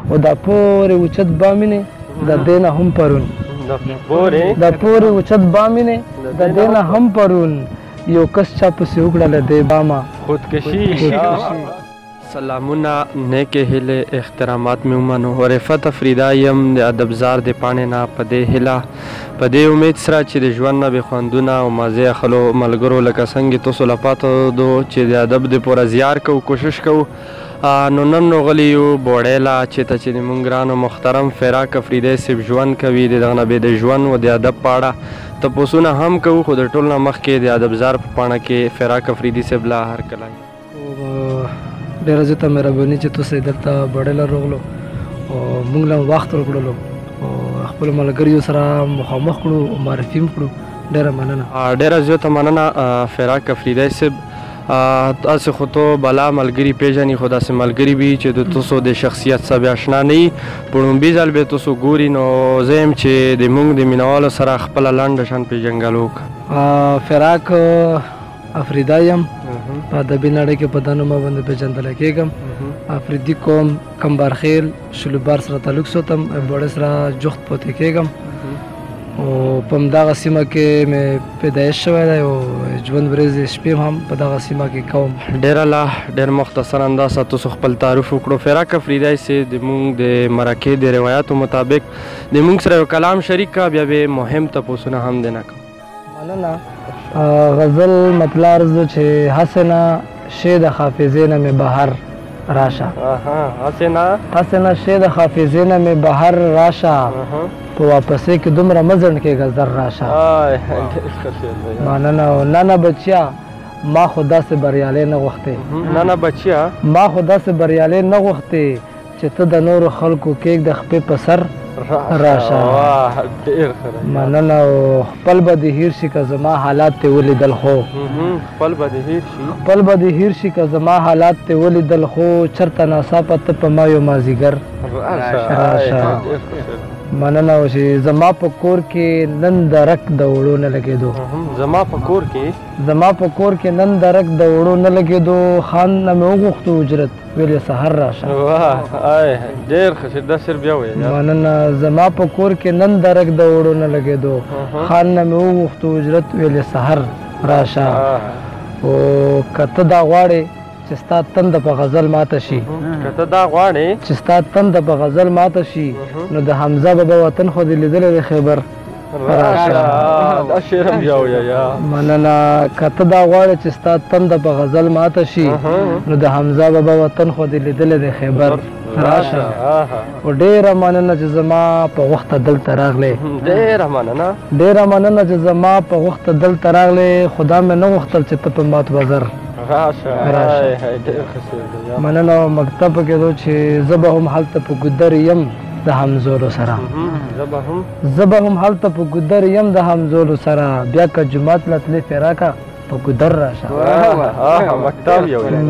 او دا پورې اوچت بامینې د دې نه هم پرون، دا پورې اوچت بامینې د دې نه هم پرون یو کس چا پسې وکړه له دې بامه خودکشي. سلامونه، نیکې هیلې، احترامات مې ومنو. رفعت افریدا یم د ادبزار د پاڼې نه، په دې هیله په دې امید سره چې د ژوند نه به خوندونه او مزې اخلو. ملګرو لکه څنګه تاسو له پاته دو چې د ادب د پوره زیار کوو، کوشش کوو. نو نن نو غلی یو بوړیلا چې ته چې د مونږ ګرانو محترم فراق افریدی صاحب ژوند کوي، د دغه نه به د ژوند او د ادب په اړه تپوسونه هم کوو. خو د ټول نه مخکې د ادبزار په پاڼه کې فراق افریدي صاحب له هرکلی. ډېره زیاته مهرباني چې تاسو دلته بوړیلا راغلو او مونږ له وخت ورکړلو او خپل ملګریو سره مخامخ کړو او معرفي هم کړو. ډېره مننه. ډېره زیاته مننه فراق افریدی صاحب. تاسو خو ته بلا ملګري پیژني، خو داسې ملګري وي چې د تاسو د شخصیت سره بیا آشنا نه وي، په ړومبي ځل به تاسو ګوري. نو زه یم چې د مونږ د مینهوالو سره خپله لنډه شان پېژندګلو وکړه. فراق افریدا یم، په ادبي نړۍ کې په دا نومه باندې پېژندل کېږم. افریدي قوم کمبارخیل شلوبار سره تعلق ساتم، بوړې سره جوخت پاتې کېږم او په همدغه سیمه کې مې پیدایش شوی دی او ژوند ورځې شپې هم په دغه سیمه کې کوم. ډېره لا ډېر مختصر انداز تاسو خپل تعارف وکړو. فراق افریدی سي د مونږ د مرکې د روایتو مطابق د مونږ سره یو کلام شریک کا، بیا به مهم تپوسونه هم دی نه کوم. مننه. غزل مطلع عرض چې هسې نه شی د حافظې نه مې بهر راشه، هسې نه شی د حافظې نه مې بهر راشه، په واپسې کې دومره مه ځنډ کېږه زر راشه. مننه. نه نه بچیا ما خو داسې بریالی نه غوښتې، نه نه بچیا ما خو داسې بریالی نه غوښتې چې ته د نورو خلکو کېږ د خپې په سر راشه. مننه. خپل به دې هېر شي که زما حالات دې ولیدل، خو خپل به دې هېر شي، خپل به دې هېر شي که زما حالات دې ولیدل، خو چېرته ناڅاپه ته په ما یو مازدیګر راشه. مننه. چې زما په کور کې نن درک د اوړو نه لګېدو، زما په کور کې، زما په کور کې نن درک د اوړو نه لګېدو، خان نه مې وغوښتو اجرت ویلې سحر راشه. ډېر ښه شعر، دا شعر بیا ووایه. مننه. زما په کور کې نن درک د اوړو نه لګېدو، خان نه مې وغوښتو اجرت ویلې سحر راشه. او که ته دا غواړې چې ستا تنده په غزل ماته شي، که ته دا غواړې چې ستا تنده په غزل ماته شي، نو د حمزه بابا وطن خو دې لیدلی دی خیبر راشه. دا شعر هم بیا ووایه. مننه. که ته دا غواړې چې ستا تنده په غزل ماته شي، نو د حمزه بابا وطن خو دې لیدلی دی خیبر راشه. او ډېره مننه چې زما په غوښته دلته راغلې، ډېره مننه، ډېره مننه چې زما په غوښته دلته راغلې، خدا مې نه غوښتل چې ته په مات وزر راشه. مننه. مکتب کې دو چې زه به هم هلته په ګودر یم د همزولو سره، زه به هم هلته په ګودر یم د همزولو سره، بیا که جومات له تلې فراکه په ګودر راشه.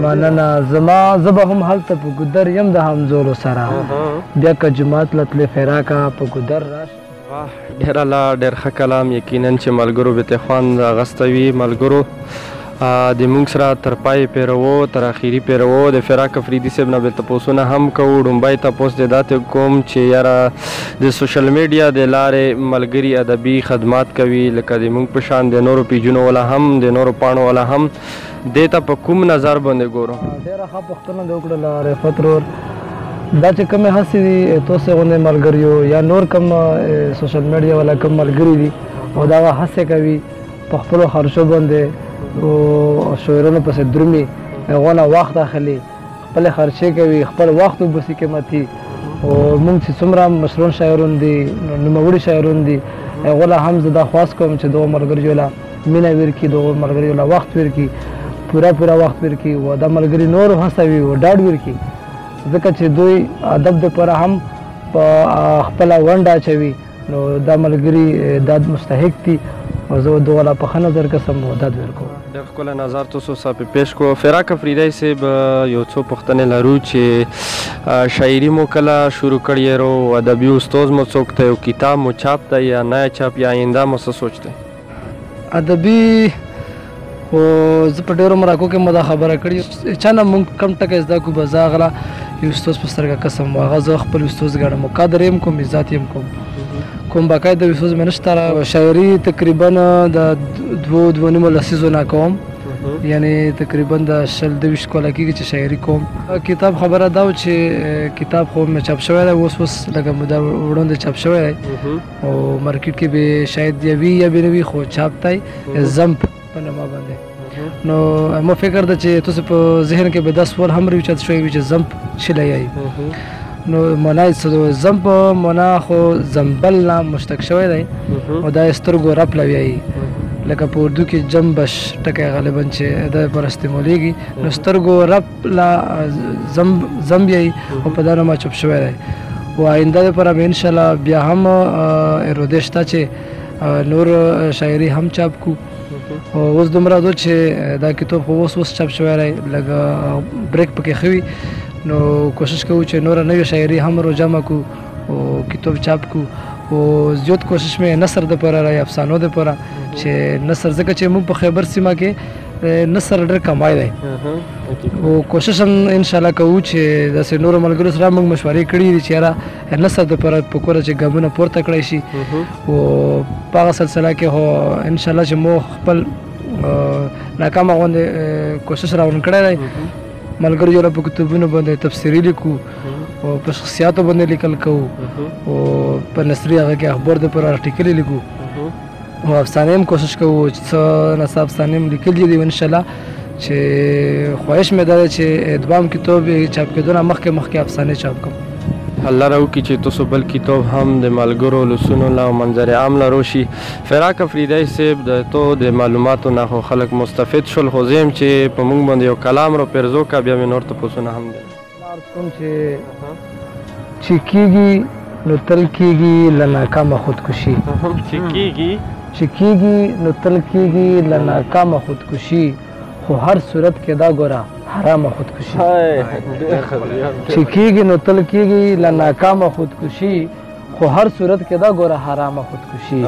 مننه. زما زه به هم هلته په ګودر یم د همزولو سره، بیا که جومات له تلې فراکه په ګودر راشه. واه، ډېر الله ډېر ښه کلام. یقینا چې ملګرو به ترې خوند اخیستی وي. ملګرو د مونږ سره تر پای پیروو، تر اخري پیروو، د فراق افریدي صاحب نه به تپوسونه هم کوو. ړومبی تپوس دې داتې کوم چې یاره د سوشل میډیا د لارې ملګري ادبي خدمات کوي، لکه د مونږ په شان د نورو پیجونو والا هم، د نورو پاڼو والا هم، دې ته په کوم نظر باندې ګورو؟ ډېره ښه پوښتنه دې وکړله رفعت ورور. دا چې کومې هڅې دي تاسې غوندې ملګریو یا نور کوم سوشل میډیا والا کوم ملګري دي او دا هڅې کوي په خپلو خرچو باندې او شاعرانو پسې درومي، هغو نه وخت اخلي، خپلې خرچې کوي، خپل وخت وباسي قیمتي. او موږ چې څومره مشرون شاعرون دي، نوموړي شاعرون دي، هغو له هم زه دا خواست کوم چې دغو ملګریو له مینه ورکړي، دغو ملګریو له وخت ورکړي، پوره پوره وخت ورکړي او دا ملګري نورو هڅوي او ډاډ ورکړي، ځکه چې دوی ادب دپاره هم په خپله ونډه اچوي. نو دا ملګري دا مستحق دي او زه دغه لا په ښه نظر قسم او داد ورکوم. ډېر ښکلی نظر تاسو صاحب پیش کړو. فراق افریدی صاحب یو څو پوښتنې لرو چې شاعري مو کله شروع کړې رو، ادبي استاد مو څوک دی، او کتاب مو چاپ دی یا نه چاپ، یا آینده مو څه سوچ دی؟ ادبي خو زه په ډېرو مراکو کې مو دا خبره کړې، چا نه مونږ کم ټکی زده کړو، به زه هغه یو استاد په سترګه قسم هغه زه خپل استاد ګڼم، قدر یې کوم، عزت یې کوم، کوم باقاعده استاد مې نشته. شاعري تقریبا د 2-2.5 لسیزو نه کوم، یعنی تقریبا د 20 کاله کېږي چې شاعري کوم. کتاب خبره دا و چې کتاب خو مې چاپ شوی دی، اوس اوس لږه موده وړاندې چاپ شوی دی او مارکیټ کې به شاید یا وي یا به نه وي، خو چاپ دی زمپ په نامه باندې. نو مو فکر ده چې تاسو په ذهن کې به دا سوال هم راوچت شوی وي چې زمپ څه لایي. نو معنا یې څه ده؟ زمپ معنا خو زمبل نه مشتق شوی دی او دا سترګو رپ لویایي، لکه په اردو کې جنبش ټکی غالبا چې دا پر استعمالېږي، نو سترګو رپ لا زم یایي او په دا نامه چاپ شوی دی. او آینده لپاره به انشاءالله بیا هم اراده شته چې نور شاعري هم چاپ کو. او اوس دومره ده چې دا کتاب خو اوس اوس چاپ شوی دی، لږ بریک پکې ښه وي، نو کوشش کوو چې نوره نوې شاعري هم راجمع کو او کتاب چاپ کو. او زیات کوشش مې نثر دپاره دی، افسانو دپاره، چې نثر ځکه چې موږ په خیبر سیمه کې نثر ډېر کمای دی، او کوشش هم انشاءالله کوو چې داسې نورو ملګرو سره موږ مشورې کړې دي چې یاره نثر دپاره په کوره چې ګامونه پورته کړی شي. او په هغه سلسله کې خو انشاءالله چې مو خپل ناکامه غوندې کوشش راون کړی دی، ملګرو یې په کتابونو باندې تفسیري لیکو او په شخصیاتو باندې لیکل کوو او په نثري هغه کې اخبار دپاره ارټیکل لیکو او افسانې هم کوشش کوو چې څه نه څه افسانې هم لیکلي دي. انشاءالله چې خواهش مې دا دی چې دوام کتاب چاپ کېدو نه مخکې مخکې افسانې چاپ کړم. الله راوکړي چې تاسو بل کتاب هم د ملګرو لوسونو له او منظر عام له روشي. فراق افریدی صاحب د تو د معلوماتو نه خو خلک مستفید شول، خو زه یم چې په موږ باندې یو کلام را پیرزو که بیا مې نور تپوسونه هم دی. عرض کوم چې کېږي نو تل کېږي له ناکامه خودکشي، چې کېږي نو تل کېږي له ناکامه خودکشي، خو هر صورت کې دا ګوره حرامه خودکشي. چې کېږي نو تل کېږي له ناکامه خودکشي، خو هر صورت کې دا ګوره حرامه خودکشي.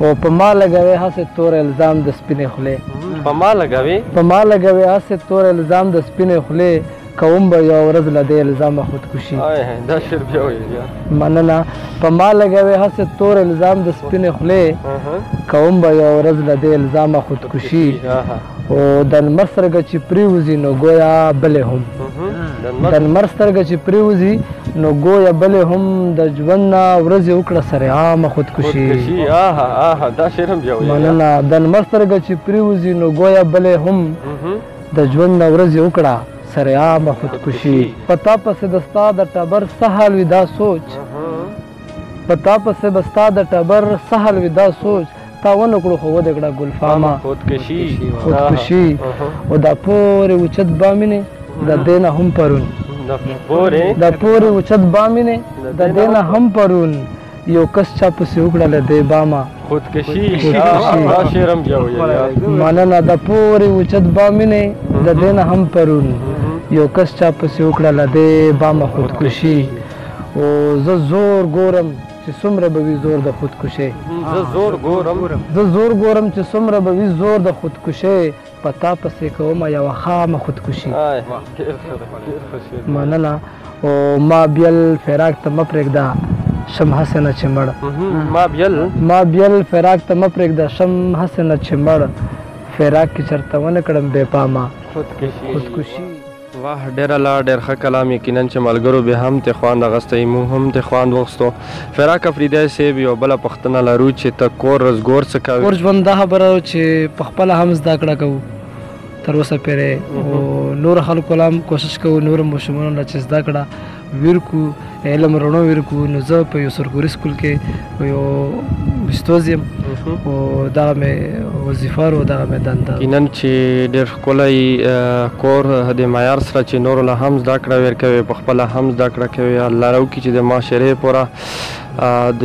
او په ما لګوي هسې تور الزام د سپینې خولې، په ما لګوي هسې تور الزام د سپینې خولې، کوم به یو ورځ له دې الزامه خودکشي. دا شعر بیا وایي. مننه. په ما لګوي هسې تور الزام د سپینې خولې، کوم به یو ورځ له دې الزامه خودکشي. او د لمر سترګه چې پرېوځي نو ګویا بلې هم، د لمر سترګه چې پرېوځي نو ګویا بلې هم، د ژوند نه ورځې وکړه سرعامه خودکشي. دا شعر هم بیا وایي. مننه. د لمر سترګه چې پرېوځي نو ګویا بلې هم، د ژوند نه ورځې وکړه سرعامه خودکشي. په تا پسې د ستا د ټبر څه حال وي دا سوچ، په تا پسې به ستا د ټبر څه حال وي دا سوچ، تا ونه کړو خو ودې کړه ګلفامه خودکشي. خودکشي. او دا پورې اوچت بامینې د دې نه هم پرون، دا پورې اوچت بامینې د دې نه هم پرون، یو کس چا پسې وکړه له دې بامه خودکشي. دا شعر هم بیا وایي. مننه. د پورې اوچت بامینې د دې نه هم پرون، یو کس چا پسې وکړه له دې بامه خودکشي. او زه زور ګورم چې څومره به وي زور د خودکشۍ، زه زور ګورم چې څومره به وي زور د خودکشۍ، په تا پسې کومه یوه خامه خودکشي. مننه. او ما بیل فراق ته مه پرېږده شم هسې نه چې مړ، ما بیل فراق ته مه پرېږده شم هسې نه چې مړ، فراق کې چېرته ونه کړم بې پامه خودکشي. واه، ډېره لا ډېر ښه کلام. یقینا چې ملګرو به هم ته خوند اخیستی، موږ هم ته خوند واخیستو. فراق افریدی صاحب یو بله پوښتنه لرو چې ته کور روزګار څه کوې؟ کور ژوند دا خبره چې په خپله هم زده کړه کوو تر اوسه پورې، او نور خلکو له هم کوشش کوو، نورو ماشومانو له چې زده کړه ورکړو، علم رڼو ورکړو. نو زه په یو سرکاري سکول کې یو استاد یم او دغه مې وظیفه او دغه مې دنده. یقینا چې ډېر ښکلی کور د معیار سره چې نورو له هم زده کړه ورکوي، په خپله هم زده کړه کوي. الله راوکړي چې د معاشرې پوره د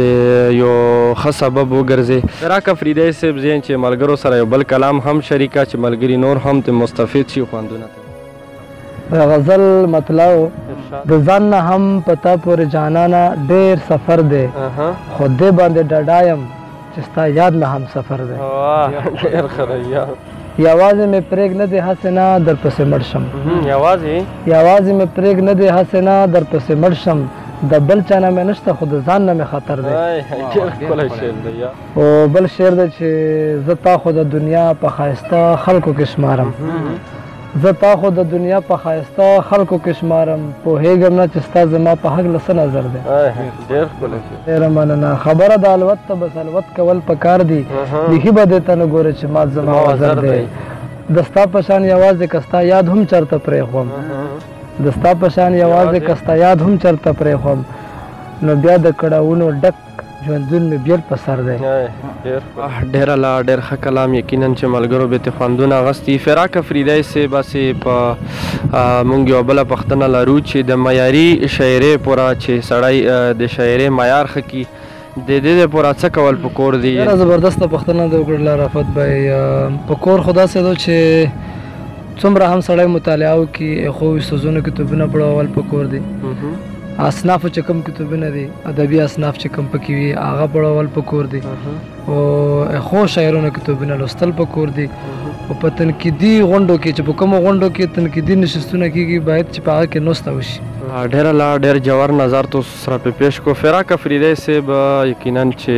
یو ښه سبب وګرځي. فراق افریدی صاحب زه یم چې ملګرو سره یو بل کلام هم شریکه چې ملګري نور هم ته مستفید شي خوندونه ته. غزل مطلع د ځان نه هم په تا پورې جانانه ډېر سفر دی، خو دې باندې ډاډه یم چې ستا یاد نه هم سفر دی. ډېر ښه دی. یوازې مې پرېږ نه دی هسې نه در پسې مړ شم. یوازې مې پرېږ نه دی هسې نه در پسې مړ شم، د بل چا نه مې نشته خو د ځان نه مې خطر دی. ډېر ښکلی شعر دی. او بل شعر دی چې زه تا خو د دنیا په ښایسته خلکو کې شمارم، زه تا خو د دنیا په ښایسته خلکو کې شمارم، پوهېږم نه چې ستا زما په هکله څه نظر دی. ډېر ښکلی شعر. ډېره مننه. خبره د الوت ته بس الوت کول پکار دي، بیخي به دې ته نه ګورې چې مات زما وزر دی. د ستا په شان یوازې که ستا یاد هم چېرته پرېښوم، د ستا په شان یوازې که ستا یاد هم چېرته پرېښوم، نو بیا د کړاوونو ډک ژوندون مې بیل په سر دی. ډېره لا ډېر ښه کلام، یقینا چې ملګرو به ترې خوندونه اخیستي. فراق افریدی صاحب هسې په مونږ یوه بله پوښتنه لرو چې د معیاري شاعرۍ پوره چې سړی د شاعرۍ معیار ښه کړي، د دې لپاره څه کول په کور دي؟ ډېره زبردسته پوښتنه دې وکړله رافت بھای. په کور خو داسې ده چې څومره هم سړی مطالعه وکړي، ښو استادونو کتابونه پړول په کور دي، اصنافو چې کوم کتابونه دي، ادبي اصناف چې کوم پکې وي هغه پړول په کور دي، او ښو شاعرانو کتابونه لوستل په کور دي، او په تنقیدي غونډو کې چې په کومو غونډو کې تنقیدي نشستونه کېږي باید چې په هغه کې نوسته وشي. ډېره لا ډېر جوور نظر تاسو سره په پیش کو. فراق افریدی صاحب یقینا چې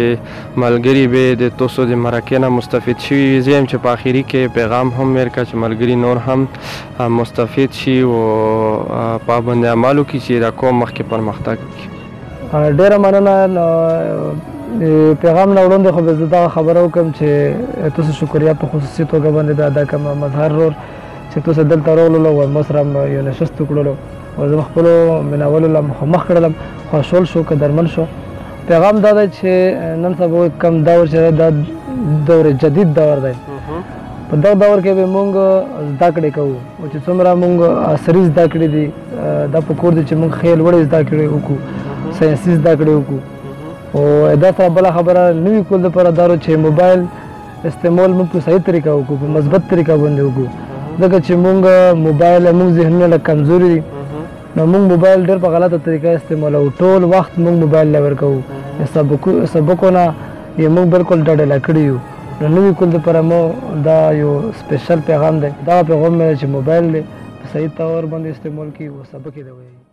ملګري به د تاسو د مرکې نه مستفید شوي وي. زه یم چې په اخري کې پیغام هم ورکړه چې ملګري نور هم مستفید شي او په باندې عمل وکړي چې دا قوم مخکې پرمختګ وکړي. ډېره مننه. پیغام نه وړاندې خو به زه دغه خبره وکړم چې تاسو شکریه په خصوصي توګه باندې به ادا کړم مظهر ورور چې تاسو دلته راغللو او مو سره یو نشست وکړلو او زه خپلو مینهوالو له مخامخ کړلم، خوشحال شو، قدرمن شو. پیغام دا دی چې نن سبا کوم دور چې دا دور جدید دور دی، په دغه دور کې به مونږ زده کړې کوو او چې څومره مونږ عصري زده کړې دي دا په کور دي چې مونږ ښې لوړې زده کړې وکړو، ساینسي زده کړې وکړو. او دا سره بله خبره نوي کول دپاره دا چې موبایل استعمال موږ په صحیح طریقه وکړو، په مثبت طریقه باندې وکړو، ځکه چې مونږ موبایل موږ ذهنونه لږ کمزوري دي، نو مونږ موبایل ډېر په غلطه طریقه استعمالوو، ټول وخت مونږ موبایل له ورکوو، سبقونه یې مونږ بالکل ډډه کړي یو. نو نوي کول دپاره مو دا یو سپیشل پیغام دی، دا پیغام مې چې موبایل دی په صحیح طور باندې استعمال کړي او سبق یې دی وایي.